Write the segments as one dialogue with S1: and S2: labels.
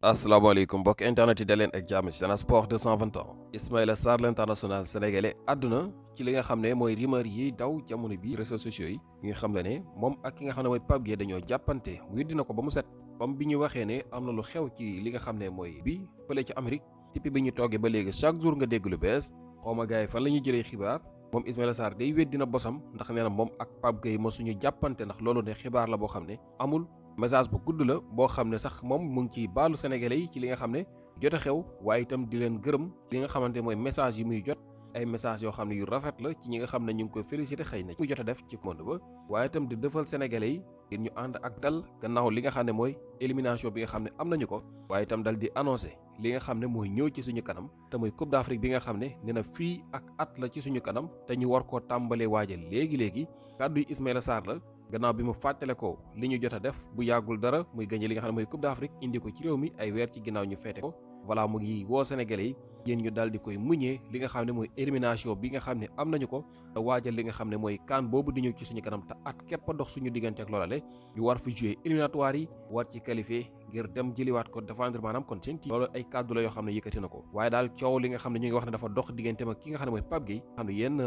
S1: asalaamaaleykum mbokk internet yi da leen ak jàmm ci Sen Sport 221 Ismaila Sarr l'international sénégalais àdduna ci li nga xam ne mooy rumeur yi daw jamono bi réseaux sociaux yi nga xam ne moom ak ki nga xam ne mooy Pape Gueye dañoo jàppante mu dina ko ba mu set comme bi ñu waxee ne am na lu xew ci li nga xam ne mooy bi fële ci Amérique depuis bi ñu toogee ba léegi chaque jour nga dégg lu bees xawma gars yi fan la ñuy jëlee xibaar moom Ismaila Sarr day weddina bosam ndax nee na moom ak Pape Gueye mosuñu jàppante ndax loolu ne xibaar la boo xam ne amul message bu gudd la boo xam ne sax moom mu ngi ciy baalu sénégalais yi ci li nga xam ne jot a xew waaye itam di leen gërëm li nga xamante mooy message yi muy jot ay message yoo xam ne yu rafet la ci ñi nga xam ne ñu ngi koy félicité xëy na ci jot a def ci monde ba waaye itam di defal sénégalais yi ngir ñu ànd ak dal gannaaw li nga xam ne mooy élimination bi nga xam ne am nañu ko waaye itam dal di annoncé li nga xam ne mooy ñëw ci suñu kanam te mooy Coupe d'Afrique bi nga xam ne nee na fii ak at la ci suñu kanam te ñu war koo tàmbalee waajal léegi-léegi kàddu yi Ismaila Sarr la gannaaw bi mu fàttale ko li ñu jot a def bu yàggul dara muy gagné li nga xam ne mooy Coupe d'Afrique indi ko ci réew mi ay weer ci ginnaaw ñu feete ko voilà mu ngi woo sénégalais yi yéen ñu daal di koy muñee li nga xam ne mooy élimination bi nga xam ne am nañu ko te waajal li nga xam ne mooy CAN boobu di ñëw ci suñu kanam te at képp a dox suñu diggante ak loolale ñu war fi jouer éliminatoire yi war ci qualifié ngir dem jëliwaat ko défendre maanaam kon seen loolu ay kàddu la yoo xam ne yëkkati na ko waaye daal coow li nga xam ne ñu ngi wax ne dafa dox digganteem ak ki nga xam ne mooy Pape Gueye xam ne yéen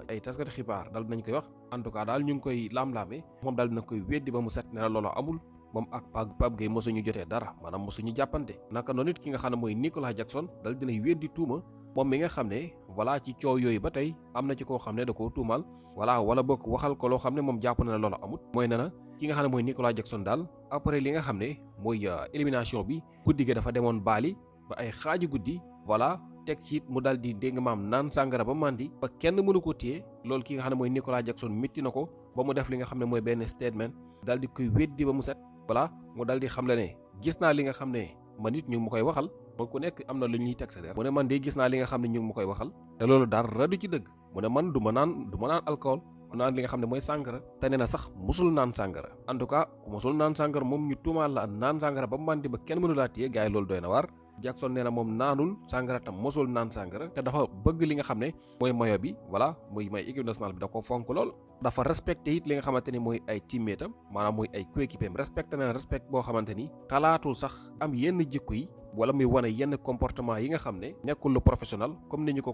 S1: ay taskati xibaar daal dinañ koy wax en tout cas daal ñu ngi koy laam-laamee moom daal dina koy weddi ba mu set ne la loolu amul moom ak Pape Gueye mosuñu jotee dara maanaam mosuñu jàppante naka noonu it ki nga xam ne mooy Nicolas Jackson dal dinay weddi tuuma moom mi nga xam ne voilà ci coow yooyu ba tey am na ci koo xam ne da koo tuumal voilà wala bokk waxal ko loo xam ne moom jàpp na ne loolu amut mooy ne na ki nga xam ne mooy Nicolas Jackson daal après li nga xam ne mooy élimination bi guddi gi dafa demoon Bali ba ay xaaji guddi voilà teg ci it mu daal di dégg maam naan sàngara ba màndi ba kenn mënu ko téye loolu ki nga xam ne mooy Nicolas Jackson mitti na ko ba mu def li nga xam ne mooy benn statement daal di koy weddi ba mu set voilà mu daal di xam le ne gis naa li nga xam ne man it ñu ngi ma koy waxal moom ku nekk am na lu ñuy teg sa der mu ne man de gis naa li nga xam ne ñu ngi ma koy waxal te loolu dara du ci dëgg mu ne man du ma naan alcool mu naan li nga xam ne mooy sàngara te nee na sax musul naan sàngara en tout cas ku musul naan sàngara moom ñu tuumaal la naan sàngara ba màndi ba kenn mënu laa téye gars yi loolu doy na waar Jackson nee na moom naanul sàngara tam mosul naan sàngara te dafa bëgg li nga xam ne mooy mayo bi voilà muy may équipe nationale bi da ko fonk lool dafa respecté it li nga xamante ni mooy ay teammate am maanaam mooy ay coéquipier am respecté na respect boo xamante ni xalaatul sax am yenn jikko yi wala muy wane yenn comportement yi nga xam ne nekkul lu professionnel comme ni ñu ko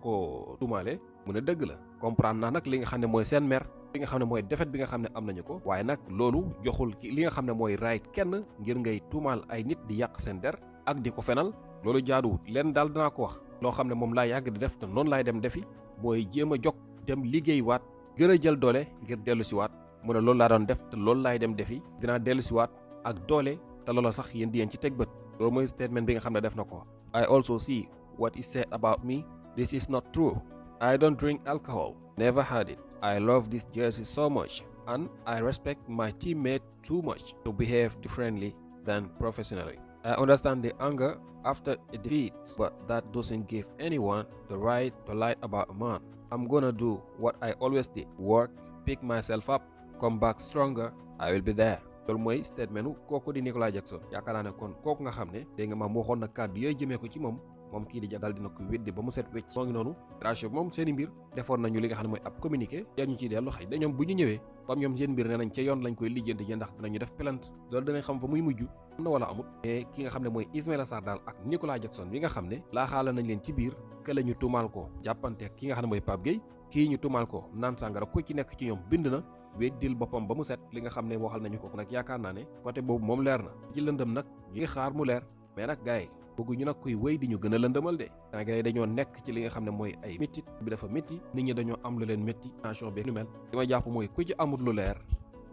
S1: tuumaale mu ne dëgg la comprendre naa nag li nga xam ne mooy seen mer li nga xam ne mooy défaite bi nga xam ne am nañu ko waaye nag loolu joxul li nga xam ne mooy right kenn ngir ngay tuumaal ay nit di yàq seen der ak di ko fenal loolu jaaduwut leen daal dinaa ko wax loo xam ne moom laa yàgg di def te noonu laay dem defi mooy jéem a jog dem liggéey waat gën a jël doole ngir dellu si waat mu ne loolu laa doon def te loolu laay dem defi dinaa dellu si waat ak doole te loola sax yéen di yéen ci teg bët loolu mooy statement bi nga xam ne def na ko I also see what is said about me this is not true I don't drink alcohol never had it I love this jersey so much and I respect my teammate too much to behave differently than professionally I understand the anger after a defeat, but that doesn't give anyone the right to lie about a man. I'm gonna do what I always did. Work, pick myself up, come back stronger. I will be there. loolu mooy statement kooku di Nicolas Jackson yaakaar naa ne kon kooku nga xam ne dégg nga maam waxoon na kàddu yooyu jëmee ko ci moom kii di daal dina ko weddi ba mu set wecc moo ngi noonuration bi moom seen i mbir defoon nañu li nga xam ne mooy ab communiqué yar ñu ciy dellu xëy da ñoom bu ñu ñëwee comme ñoom seen mbir nee nañ ca yoon lañ koy lijjanti ji ndax dinañu def plainte loolu dinañ xam fa muy mujj am na wala amut mais ki nga xam ne mooy Ismaila Sarr daal ak Nicolas Jackson bi nga xam ne laaxaala nañ leen ci biir que la ñu tuumaal ko jàppante ki nga xam ne mooy Pape Gueye kii ñu tuumaal ko naan sàngara ku ci nekk ci ñoom bind na weddil boppam ba mu set li nga xam ne waxal nañu ko nag yaakaar naa ne côté boobu moom leer na ci lëndëm nag ñu ngi xaar mu leer mais nag gars yi bëggu ñu nag koy wéy di ñu gën a lëndëmal de gars yi dañoo nekk ci li nga xam ne mooy ay méttit bi dafa métti nit ñi dañoo am lu leen métti nation bi lu mel li ma jàpp mooy ku ci amul lu leer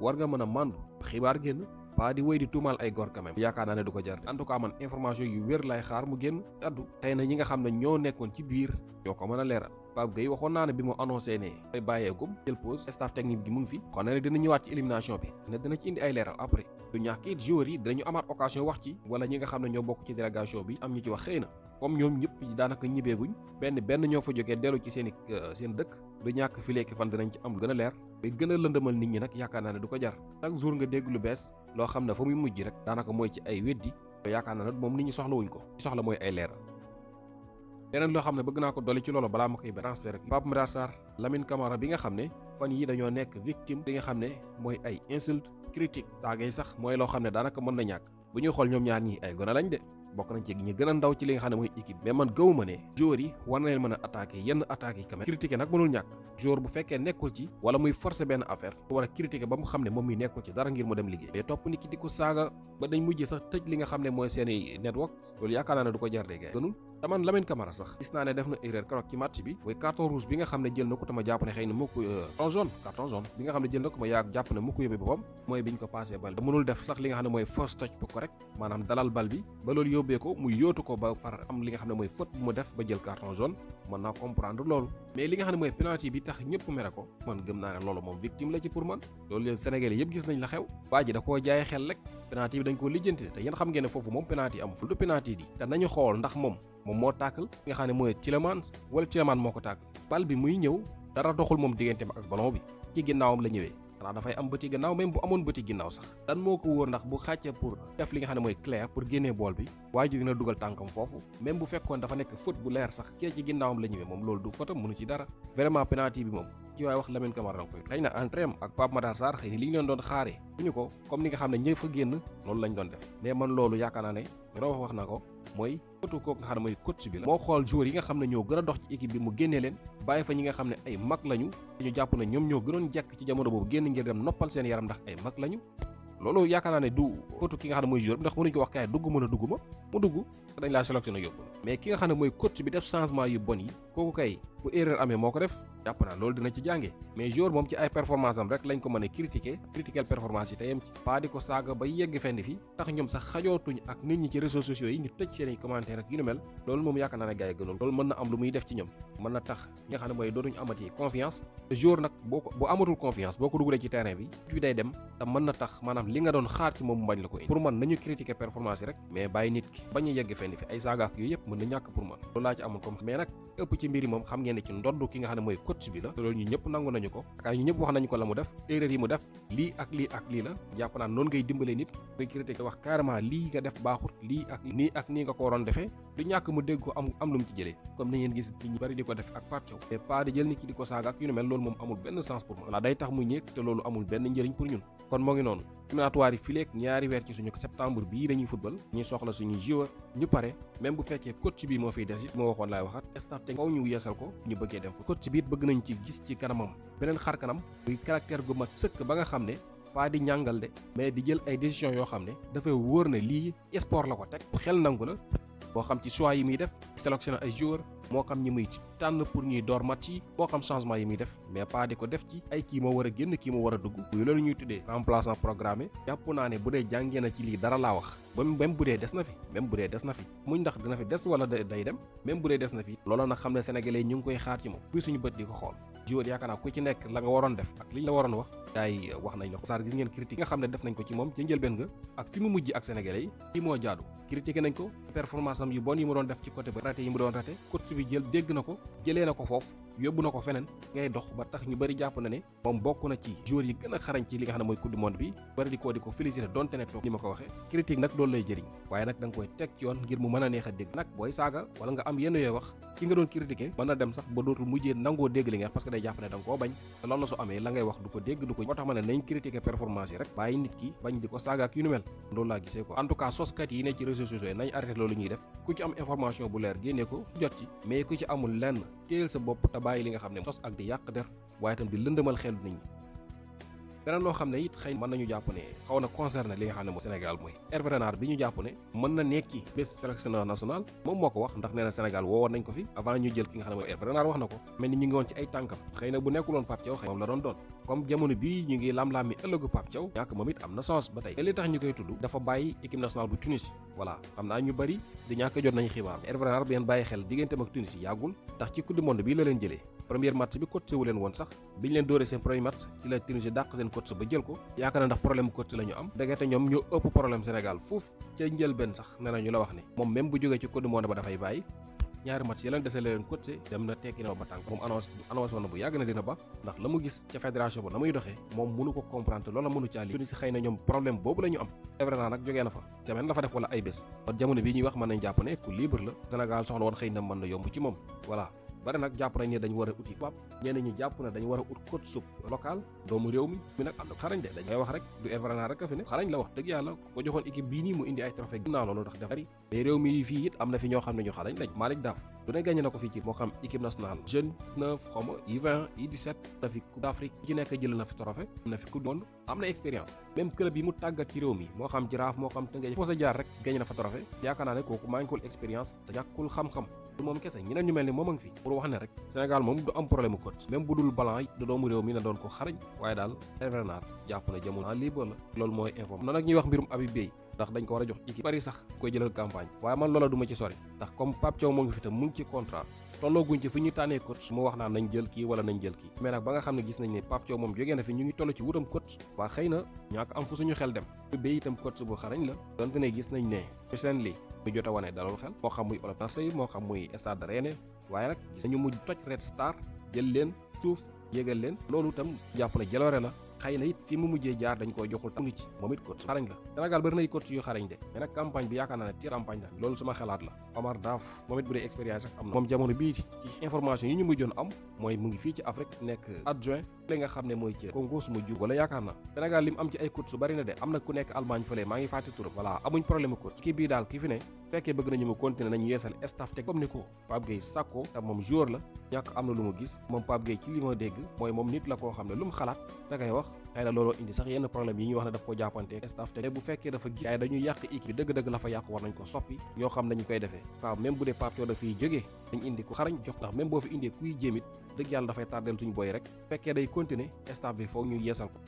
S1: war nga mën a màndu xibaar génn pas di wéy di tuumaal ay gor quand même yaakaar naa ne du ko jar en tout cas man information yu wér lay xaar mu génn addu tey na ñi nga xam ne ñoo nekkoon ci biir ñoo ko mën a leeral Pape Gueye waxoon naa ne bi mu annoncé ne day bàyyeegum jël pause staff technique bi mu ngi fi xon na ne dina ñëwaat ci élimination bi ne dina ci indi ay leeral après du ñàkk it joueurs yi dinañu amaat occasion wax ci wala ñi nga xam ne ñoo bokk ci délégation bi am ñu ci wax xëy na comme ñoom ñëpp daanaka ñibbeeguñ benn ñoo fa jógee dellu ci seen dëkk du ñàkk fi lekki fan dinañ ci am lu gën a leer bay gën a lëndëmal nit ñi nag yaakaar naa ne du ko jar chaque jour nga dégg lu bees loo xam ne fa muy mujj rek daanaka mooy ci ay weddi yaakaar naa ne moom nit ñi soxlawuñ ko soxla mooy ay leeral leneen loo xam ne bëgg naa ko dolli ci loolu balaa ma koy transfert Pape Matar Lamine Camara bi nga xam ne fan yi dañoo nekk victime li nga xam ne mooy ay insulte critique taagay sax mooy loo xam ne daanaka mën na ñàkk bu ñuy xool ñoom ñaar ñi ay gone lañ de bokk nañ ci ñi gën a ndaw ci li nga xam ne mooy équipe mais man gëwuma ne joueurs yi war na leen mën a attaquer yenn attaques yi quand même critiquer nag mënul ñàkk joueur bu fekkee nekkul ci wala muy forcer benn affaire war a critiquer ba mu xam ne moom mi nekkul ci dara ngir mu dem liggéey mais topp nit ki di ko saaga ba dañ mujjee sax tëj li nga xam ne mooy seeni network loolu yaakaar naa ne du ko jar de gënul taman Lamine Camara sax gis naa ne def na erreur keroog ci match bi mooy carton rouge bi nga xam ne jël na ko tama jàpp ne xëy na moo ko carton jaune bi nga xam ne jël na ko ma yaag jàpp ne moo ko yóbbee boppam mooy biñ ko passé bal bi mënul def sax li nga xam ne mooy first touch bu correct maanaam dalal bal bi ba loolu yóbbee ko muy yóotu ko ba far am li nga xam ne mooy faute bu mu def ba jël carton jaune mën naa comprendre loolu mais li nga xam ne mooy penalty bi tax ñëpp mere ko man gëm naa ne loolu moom victime la ci pour man loolu Sénégalais yëpp gis nañ la xew waa ji da koo jaay xel rek penalty bi dañ koo lijjanti te yéen xam ngeen ne foofu moom penalty am ful du penalty di te nañu xool ndax moom moo tàkkal nga xam ne mooy Tielemans wala Tielemans moo ko tàkkal bal bi muy ñëw dara doxul moom digganteem ak ballon bi ci ginnaawam la ñëwee xanaa dafay am bëti ginnaaw même bu amoon bëti ginnaaw sax dan moo ko wóor ndax bu xàccee pour def li nga xam ne mooy clair pour génnee bool bi waa ji dina dugal tànkam foofu même bu fekkoon dafa nekk faute bu leer sax kee ci ginnaawam la ñëwee moom loolu du faute mënu ci dara vraiment penalty bi moom ci waay wax Lamine Camara danga koy xëy na entrée am ak Pape Matar Sarr xëy ni li ñu leen doon xaaree ñu ko comme ni nga xam ne ñëw fa génn loolu lañ doon def mais man loolu yaakaar naa ne wax na ko mooy kotu kooku nga xam ne mooy coach bi la moo xool joueurs yi nga xam ne ñoo gën a dox ci équipe bi mu génnee leen bàyyi fa ñi nga xam ne ay mag lañu ñu jàpp ne ñoom ñoo gënoon jekk ci jamono boobu génn ngir dem noppal seen yaram ndax ay mag lañu loolu yaakaar naa ne du kotu ki nga xam ne mooy joueur bi ndax mënuñu ko wax kaay dugg mën a dugg ma mu dugg dañ laa sélectionné yóbbu mais ki nga xam ne mooy coach bi def changement yu bon yi kooku kay bu erreur amee moo ko def jàpp naa loolu dina ci jànge mais joueur moom ci ay performance am rek lañ ko mën a critiquer performance yi te yem ci pas di ko saaga ba yegg fenn fi tax ñoom sax xajootuñ ak nit ñi ci réseaux sociaux yi ñu tëj seen i commentaire ak yu nu mel loolu moom yaakaar naa ne gars yi gënul loolu mën na am lu muy def ci ñoom mën na tax nga xam ne mooy dootuñu amati confiance te joueur nag boo amatul confiance boo ko dugalee ci terrain bi day dem te mën na tax maanaam li nga doon xaar ci moom mu bañ la ko indi pour man nañu critiquer performance yi rek mais bàyyi nit ki bañ a yegg fenn fi ay saaga ak yooyu yëpp mën na ñàkk pour man loolu laa ci amoon comme mais nag ëpp ci mbir yi moom xam ngeen ne ci ndodd ki nga xam ne mooy coach bi la te loolu ñu ñëpp nangu nañu ko ak ñu ñëpp wax nañu ko la mu def erreur yi mu def lii ak lii ak lii la jàpp naa noonu ngay dimbalee nit koy critiquer wax carrément lii nga def baaxut lii ak nii nga ko waroon defee du ñàkk mu dégg ko am lu mu ci jëlee comme ni ngeen gis nit ñu bari di ko def ak Pape Thiaw mais pas di jël nit ki di ko saaga ak yu ne mel loolu moom amul benn sens pour moi la day tax mu ñéeg te loolu amul benn njëriñ pour ñun kon moo ngi noonu éliminatoire yi fileeg ñaari weer ci suñu septembre bii dañuy football ñuy soxla suñuy joueur ñu pare même bu fekkee coach bi moo fiy des it moo waxoon laay waxat staff te faw ñu yeesal ko ñu bëggee dem coach bi it bëgg nañ ci gis ci kanamam beneen xar kanam muy caractère gu mat sëkk ba nga xam ne pas di ñàngal de mais di jël ay décisions yoo xam ne dafay wóor ne lii sport la ko teg bu xel nangu la boo xam ci choix yi muy def sélectionné ay joueurs moo xam ñi muy ci tànn pour ñuy door match yi moo xam changement yi muy def mais pas di ko def ci ay kii moo war a génn kii moo war a dugg muy loolu ñuy tuddee remplaçant programmé jàpp naa ne bu dee jàngee na ci lii dara laa wax ba même bu dee des na fi muñ ndax dina fi des wala day dem même bu dee des na fi loolu nag xam ne sénégalais ñu ngi koy xaar ci moom bii suñu bët di ko xool joueur yaakaar naa ku ci nekk la nga waroon def ak liñ la waroon wax daay wax nañ la ko Sarr gis ngeen critique nga xam ne def nañ ko ci moom ci njëlbeen nga ak fi mu mujj ak sénégalais yi lii moo jaadu critiqué nañ ko performance am yu bon yi mu doon def ci côté ba raté yi mu doon raté coach bi dégg na ko jëlee na ko foofu yóbbu na ko feneen ngay dox ba tax ñu bëri jàpp na ne moom bokk na ci joueur yi gën a xarañ ci li nga xam ne mooy coupe du monde bi bëri di ko félicité donte ne toog ni ma ko waxee critique nag loolu lay jëriñ waaye nag da nga koy teg ci yoon ngir mu mën a neex a dégg nag booy saaga wala nga am yenn yooy wax ki nga doon critiqué mën na dem sax ba dootul mujjee nangoo dégg li nga parce que day jàpp ne da nga koo bañ te loolu la su amee la ngay wax du ko dégg du ko moo tax ma ne nañ critiqué performance yi rek bàyyi nit ki bañ di ko saaga ak yu nu mel loolu laa gisee ko en tout cas soskat yi ne ci réseaux sociaux yi nañ arrêté loolu ñuy def ku ci am information bu leer génnee ko jot ci mais ku ci amul lenn téel sa bopp te bàyyi li nga xam ne sos ak di yàq der waaye itam di lëndëmal xelu nit ñi beneen loo xam ne it xëy mën nañu jàpp ne xaw na concerné li nga xam ne mooy Sénégal mooy Hervé Renard bi ñu jàpp ne mën na nekki bés sélectionneur national moom moo ko wax ndax nee na Sénégal woowoon nañ ko fi avant ñu jël ki nga xam ne mooy Hervé Renard wax na ko mel ni ñu ngi woon ci ay tànkam xëy na bu nekkuloon Pape Thiaw xëy moom la doon comme jamono bii ñu ngi lam-lam mi ëllëgu Pape Thiaw ñàkk moom it am na chance ba tey te li tax ñu koy tudd dafa bàyyi équipe nationale bu Tunisie voilà xam naa ñu bëri di ñàkk jot nañu xibaar Hervé Renard bi ngeen bàyyi xel digganteem ak Tunisie yàggul ndax ci coupe du monde bii la leen jëlee premier match bi coach wu leen woon sax biñ leen dóoree seen premier match ci la Tunisie dàq seen coach ba jël ko yaakaar na ndax problème coach la ñu am dëggate ñoom ñoo ëpp problème Sénégal foofu ca njëlbeen sax nee na ñu la wax ne moom même bu jógee ci coupe du monde ba dafay bàyyi ñaari match yi leen dese leen coach dem na tekki na ba tànk moom annonce woon na bu yàgg na dina ba ndax la mu gis ca fédération ba na muy doxee moom mënu ko comprendre loola mënu caa li Tunisie xëy na ñoom problème boobu la ñu am vraiment nag jógee na fa semaine la fa def wala ay bés kon jamono bii ñuy wax mën nañ jàpp ne ku libre la Sénégal soxla woon xëy na mën na yomb ci moom voilà bari nag jàpp nañ ne dañu war a uti tubaab ñeneen ñi jàpp ne dañu war a ut coach sub local doomu réew mi nag am na xarañ de dañ wax rek du Everana rek a fi ne xarañ la wax dëgg yàlla ko joxoon équipe bii nii mu indi ay trophée ginnaaw loolu ndax def bari mais réew mi fii it am na fi ñoo xam ne ñu xarañ lañ Malick Daf du ne gagné na ko fii ci moo xam équipe nationale jeune 9 xaw ma U20 U17 na fi coupe d'Afrique ci nekk jël na fi trophée am na fi coupe du monde am na expérience même club yi mu tàggat ci réew mi moo xam Jaraaf moo xam Tëngéej foo sa jaar rek gagné na fa trophée yaakaar naa ne kooku manquul expérience te ñàkkul xam-xam du moom kese ñeneen ñu mel ni moom a ngi fi pour wax ne rek Sénégal moom du am problème mu coach même bu dul blanc yi da doomu réew mi na doon ko xarañ waaye daal Everana jàpp na jamono libre la loolu mooy info na nag ñuy wax mbirum Habib Beye ndax dañ ko war a jox équipe bari sax koy jëlal campagne waaye man loola duma ci sori ndax comme Pape Thiaw moo ngi fi tam mu ngi ci contrat tolloo guñ ci fi ñu tànnee coach mu wax naa nañ jël kii wala nañ jël kii mais nag ba nga xam ne gis nañ ne Pape Thiaw moom jógee na fi ñu ngi toll ci wutam coach waa xëy na ñaak am fu suñu xel dem Beye itam coach bu xarañ la donte ne gis nañ ne seen lii mu jot a wane dalul xel moo xam muy Olympique Marseille moo xam muy Stade Rennais waaye nag gis nañu mujj toj Red Star jël leen suuf yégal leen loolu itam jàpp na jaloore la xëy na it fi mu mujjee jaar dañ koy joxul tam ngi ci moom it coach xarañ la Sénégal bari nay coach yu xarañ de mais nag campagne bi yaakaar naa ne ti campagne la loolu sama xalaat la Omar Daf moom it bu dee expérience ak am na moom jamono bii ci information yi ñu mujjoon am mooy mu ngi fii ci Afrique nekk adjoint li nga xam ne mooy ci Congo su ma jub wala yaakaar na Sénégal li mu am ci ay coach su bari na de am na ku nekk Allemagne fële maa ngi fàtte turam voilà amuñ problème coach kii bii daal ki fi ne fekkee bëgg nañu mu continuer nañu yeesal staff te comme ni ko Pape Gueye sàkkoo te moom joueur la ñàkk am na lu mu gis moom Pape Gueye ci li ma dégg mooy moom nit la koo xam ne lu mu xalaat da koy wax xëy na looloo indi sax yenn problème yi ñuy wax ne daf ko jàppante staff te bu fekkee dafa gis ay dañuy yàq équipe bi dëgg-dëgg la fa yàq war nañ ko soppi ñoo xam nañu koy defee waaw même bu dee Pape Thiaw dafay jógee dañ indi ko xarañ jox ndax même boo fi indee kuy jéemit dëgg yàlla dafay tardeel suñu boy rek fekkee day continuer staff bi foog ñu yeesal ko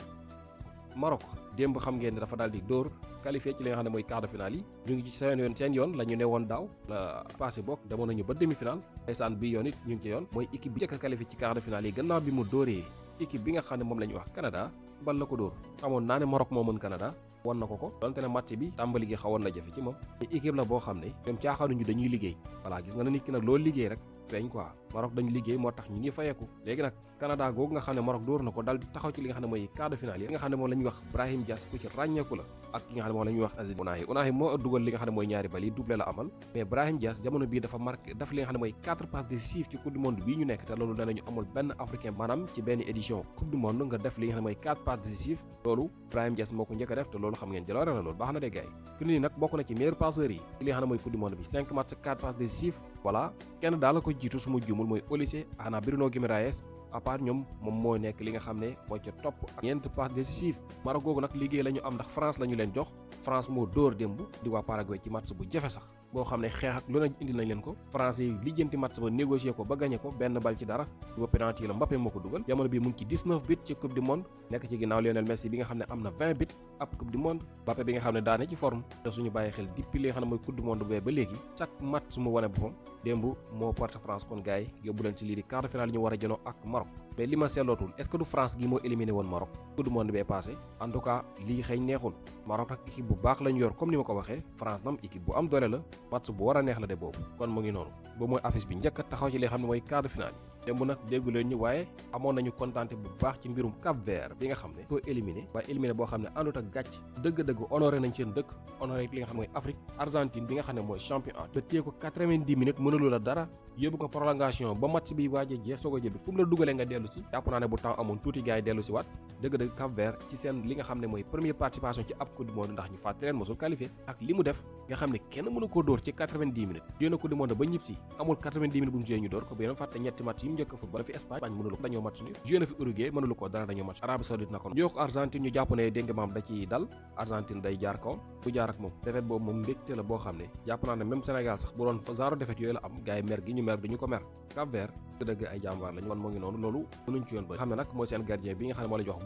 S1: Maroc démb xam ngeen ne dafa daal di dóor qualifié ci li nga xam ne mooy quart de finale yi ñu ngi ci seen yoon la ñu ne woon daaw la passé bokk demoon nañu ba demi finale ndeysaan bi yoon it ñu ngi ci yoon mooy équipe bi njëkk a qualifié ci quart de finale yi gannaaw bi mu dóoree équipe bi nga xam ne moom la ñuy wax Canada bal la ko dóor xamoon naa ne Maroc moo mën Canada won na ko donte ne match bi tàmbali gi xawoon na jafe ci moom équipe la boo xam ne ñoom caaxaanuñu dañuy liggéey voilà gis nga ne nit ki nag loolu liggéey rek feeñ quoi Maroc dañu liggéey moo tax ñu ngi fayeeku léegi nag Canada googu nga xam ne Maroc dóor na ko dal di taxaw ci li nga xam ne mooy quart de finale yi nga xam ne moom la ñuy wax Brahim Diaz ku ci ràññeeku la ak ki nga xam ne moom la ñuy wax Aziz Ounahi moo dugal li nga xam ne mooy ñaari bal yi doublé la amal mais Brahim Diaz jamono bii dafa marqué daf li nga xam ne mooy 4 passes décisives ci coupe du monde bii ñu nekk te loolu danañu amul benn africain maanaam ci benn édition coupe du monde nga def li nga xam ne mooy 4 passes décisives loolu Brahim Diaz moo ko njëkk a def te loolu xam ngeen jaloore la loolu baax na de gars yi fi nii nag bokk na ci meilleur passeurs yi ci li nga xam ne mooy coupe du monde bi 5 matchs 4 passes décisives voilà kenn daal la ko jiitu su ma juumul mooy Olise xanaa Bruno Guimaraes à part ñoom moom moo nekk li nga xam ne mooy ca topp ak ñeent passes décisives Maroc googu nag liggéey la ñu am ndax France la ñu leen jox France moo dóor démb di waa Paraguay ci match bu jafe sax boo xam ne xeex ak lu ne indi nañ leen ko France yi lijjanti match ba négocier ko ba gagné ko benn bal ci dara du ba penalty la Mbappé moo ko dugal jamono bii mu ngi ci 19 buts ci coupe du monde nekk ci ginnaaw Lionel Messi bi nga xam ne am na 20 buts ab coupe du monde Mbappé bi nga xam ne daane ci forme te suñu bàyyi xel depuis li nga xam ne mooy coupe du monde bee ba léegi chaque match mu wane boppam démb moo porte France kon gars yi yóbbu leen ci lii di quart de finale yi ñu war a jënoo ak Maroc mais li ma seetlootul est-ce que du France gi moo éliminé woon Maroc coupe du monde bee passé en tout cas lii xëy neexul Maroc ak équipe bu baax lañu yor comme ni ma ko waxee France nam équipe bu am doole la match bu war a neex la de boobu kon mu ngi noonu ba mooy affiche bi njëkk a taxaw ci li xam ne mooy quart de finale yi démb nag déggu leen ñu waaye amoon nañu kontaante bu baax ci mbirum Cap-Vert bi nga xam ne ko éliminé waaye éliminé boo xam ne àndut ak gàcc dëgg-dëgg honoré nañ seen dëkk honoré li nga xam ne mooy Afrique Argentine bi nga xam ne mooy champion te téye ko 90 minutes mënalu la dara yóbbu ko prolongation ba match bi waaj a jeex soo ko jël fu mu la dugalee nga dellu si jàpp naa ne bu temps amoon tuuti gars yi dellu si waat dëgg-dëgg Cap-Vert ci seen li nga xam ne mooy première participation ci ab coupe du monde ndax ñu fàtte leen mosul qualifié ak li mu def nga xam ne kenn mënu koo dóor ci 90 minutes joué na coupe du monde ba ñib si amul 90 minutes bu mu joué ñu dóor ko bu yéen fàtte ñetti match yi mu njëkk a football fi Espagne mënulu ko dañoo match ni joué na fi Uruguay mënulu ko dara dañoo match Arabie Saoudite na ko ñu ko Argentine ñu jàpp ne dégg maam da ci dal Argentine day jaar kawam bu jaar ak moom défaite boobu moom mbégte la boo xam ne jàpp naa ne même Sénégal sax bu doon genre défaite yooyu la am gars yi mer gi ñu mer duñu ko mer Cap-Vert dëgg ay jàmbaar lañu kon moo ngi noonu loolu mënuñ ci yoon ba xam ne nag mooy seen gardien bi nga xam ne moo la jox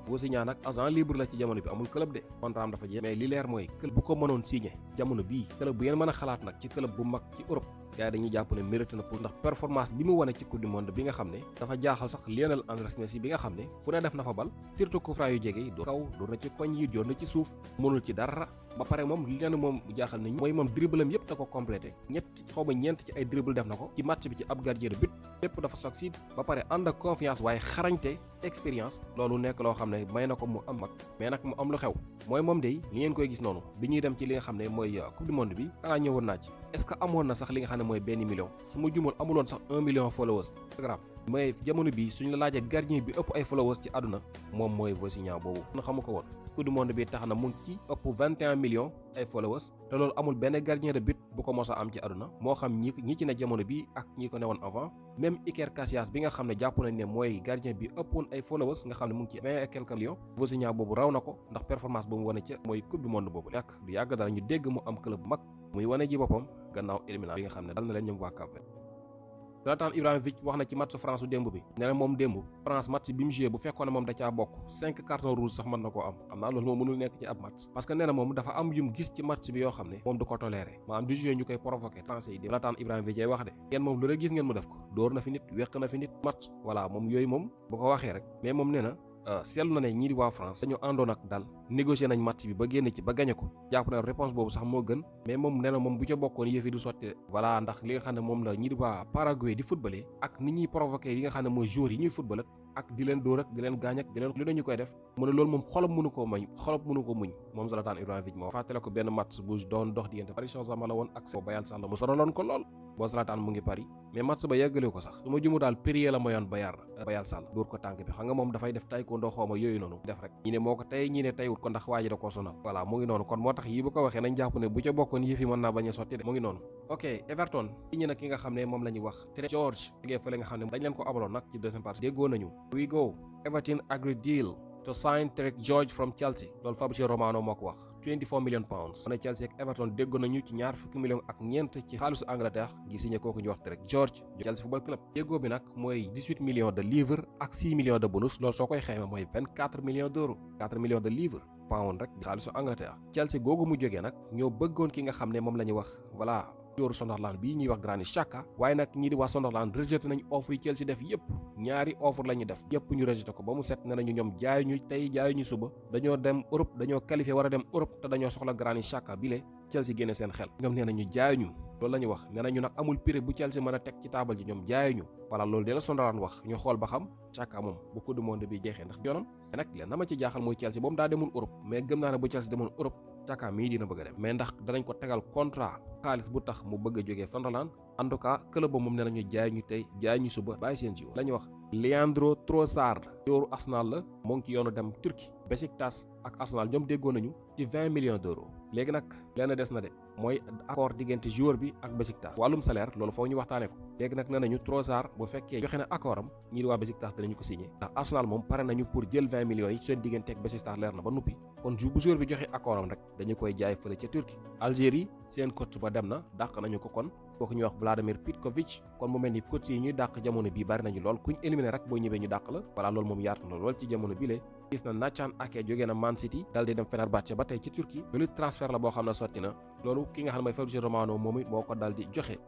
S1: Vousinha nag agent libre la ci jamono bi amul club de contrat am dafa jeex mais li leer mooy club bu ko mënoon signé jamono bii club bu ngeen mën a xalaat nag ci club bu mag ci Europe gars yi dañuy jàpp ne mérite na pour ndax performance bi mu wane ci coupe du monde bi nga xam ne dafa jaaxal sax Lionel Andrés Messi bi nga xam ne fu ne def na fa bal surtout coup franc yu jege yi do kaw door na ci koñ yi door na ci suuf mënul ci dara ba pare moom li leen moom jaaxal nañu mooy moom dribble am yëpp da ko complété ñeent ci ay dribble def na ko ci match bi ci ab gardien de but lépp dafa succès ba pare ànd ak confiance waaye xarañte expérience loolu nekk loo xam ne may na ko mu am mag mais nag mu am lu xew mooy moom day li ngeen koy gis noonu bi ñuy dem ci li nga xam ne mooy coupe du monde bi xanaa ñëwoon naa ci est-ce que amoon na sax li nga xam ne mooy benn million su ma jumoon amuloon sax 1 million followers Instagram mais jamono bi suñu la laajee gardien bi ëpp ay followers ci àdduna moom mooy Vozinha boobu na xamu ko woon coupe du monde bi tax na mu ngi ci ëpp 21 millions ay followers te loolu amul benn gardien de but bu ko mos a am ci àdduna moo xam ñi ci ne jamono bi ak ñi ko newoon avant même Iker Casillas bi nga xam ne jàpp nañ ne mooy gardien bi ëppoon ay followers nga xam ne mu ngi ci 20 et quelques millions Vozinha boobu raw na ko ndax performance bu mu wane ca mooy coupe du monde boobu nekk du yàgg dara ñu dégg mu am club bu mag muy wane ji boppam gannaaw élimination bi nga xam ne dal na leen ñoom waa Cap-Vert. Zlatan Ibrahimovic wax na ci match France su démb bi nee na moom démb France match bi mu joué bu fekkoon ne moom da caa bokk 5 cartons rouges sax mën na koo am xam naa loolu moom mënul nekk ci ab match parce que nee na moom dafa am yum gis ci match bi yoo xam ne moom du ko toléré maanaam du joué ñu koy provoqué français yi di Zlatan Ibrahimovic wax de ngeen moom lu rek gis ngeen mu def ko dóor na fi nit weq na fi nit match voilà moom yooyu moom bu ko waxee rek mais moom nee na seetlu na ne ñii di waa France dañoo àndoon ak dal négocier nañ match bi ba génn ci ba gagné ko jàpp na réponse boobu sax moo gën mais moom nee na moom bu ca bokkoon yëf yi du sotti voilà ndax li nga xam ne moom la ñii di waa Paraguay di footballé ak ni ñuy provoqué yi nga xam ne mooy joueurs yi ñuy football ak di leen dóor ak di leen gaañ ak di leen lu nañu koy def mu ne loolu moom xolam mënu ko muñ moom Zlatan Ibrahimovic moo fàttale ko benn match bu doon dox diggante Paris Saint-Germain la woon ak Bayern Sall mu sonaloon ko lool boo Zlatan mu ngi Paris mais match ba yeggale ko sax su ma jumu daal Perrier la mayoon Bayern Sall dóor ko tànk bi xam nga moom dafay def taekwondo xawma yooyu noonu def rek ñi ne moo ko tey ñi ne teyut ko ndax waa ji da koo sonal voilà mu ngi noonu kon moo tax yi bu ko waxee nañ jàpp ne bu ca bokkoon yëf yi mën naa bañ a sotti de mu ngi noonu ok Everton ñi nag ki nga xam ne moom la ñuy wax George liggéey fële nga xam ne dañ leen ko abaloon nag ci deuxième partie déggoo nañu we go Everton agree deal to sign Trent George from Chelsea loolu Fabrizio Romano moo ko wax 24 million pounds mu ne Chelsea ak Everton déggoo nañu ci ñaar fukki millions ak ñeent ci xaalisu Angleterre gi signé kooku ñu wax Trent George Chelsea football club déggoo bi nag mooy 18 millions de livres ak 6 millions de bonus loolu soo koy xayma mooy 24 millions d'euros 4 millions de livres pound rek di xaalisu Angleterre Chelsea googu mu jógee nag ñoo bëggoon ki nga xam ne moom la ñuy wax voilà joueur Sunderland bii ñuy wax Granit Xhaka waaye nag ñii di waa Sunderland rejeté nañ offre yi Chelsea def yëpp ñaari offre la ñu def yëpp ñu rejeté ko ba mu set ne nañu ñoom jaayuñu tey jaayuñu suba dañoo dem Europe dañoo qualifié war a dem Europe te dañoo soxla Granit Xhaka bile Chelsea génne seen xel ñoom nee nañu jaayuñu loolu la ñu wax nee nañu nag amul prix bu Chelsea mën a teg ci taabal ji ñoom jaayuñu voilà loolu de la Sunderland wax ñu xool ba xam Xhaka moom bu coupe du monde bi jeexee ndax yoonam te nag leen na ma ci jaaxal mooy Chelsea moom daa demul Europe mais gëm naa ne bu Chelsea demoon Europe Xhaka mii dina bëgg a dem mais ndax danañ ko tegal contrat xaalis bu tax mu bëgg a jógee Sunderland en tout cas club ba moom nee nañu jaay ñu tey jaay ñu suba bàyyi seen jiw la ñu wax Leandro Trossard joueur Arsenal la moo ngi ci yoonu dem Turquie Besiktas ak Arsenal ñoom déggoo nañu ci 20 millions d'euros léegi nag lenn des na de mooy accord diggante joueur bi ak Besiktas wàllum salaire loolu foofu ñu waxtaanee ko léegi nag nee nañu Trossard bu fekkee joxe na accord am ñii di waa Besiktas danañu ko signé ndax Arsenal moom pare nañu pour jël 20 millions yi seen diggante ak Besiktas leer na ba noppi kon bu joueur bi joxe accord am rek dañu koy jaay fële ca Turquie Algérie seen coach ba dem na dàq nañu ko kon kooku ñuy wax Vladimir Petkovic kon mu mel ni coach yi ñuy dàq jamono bii bari nañu lool kuñ éliminé rek boo ñëwee ñu dàq la voilà loolu moom yaatu na lool ci jamono bi le gis na Nathan Ake jógee na Man City dal di dem Fenerbahçe ba tey ci Turquie loolu transfert la boo xam ne sotti na loolu ki nga xam ne mooy Fabrizio Romano moom it moo ko dal di joxe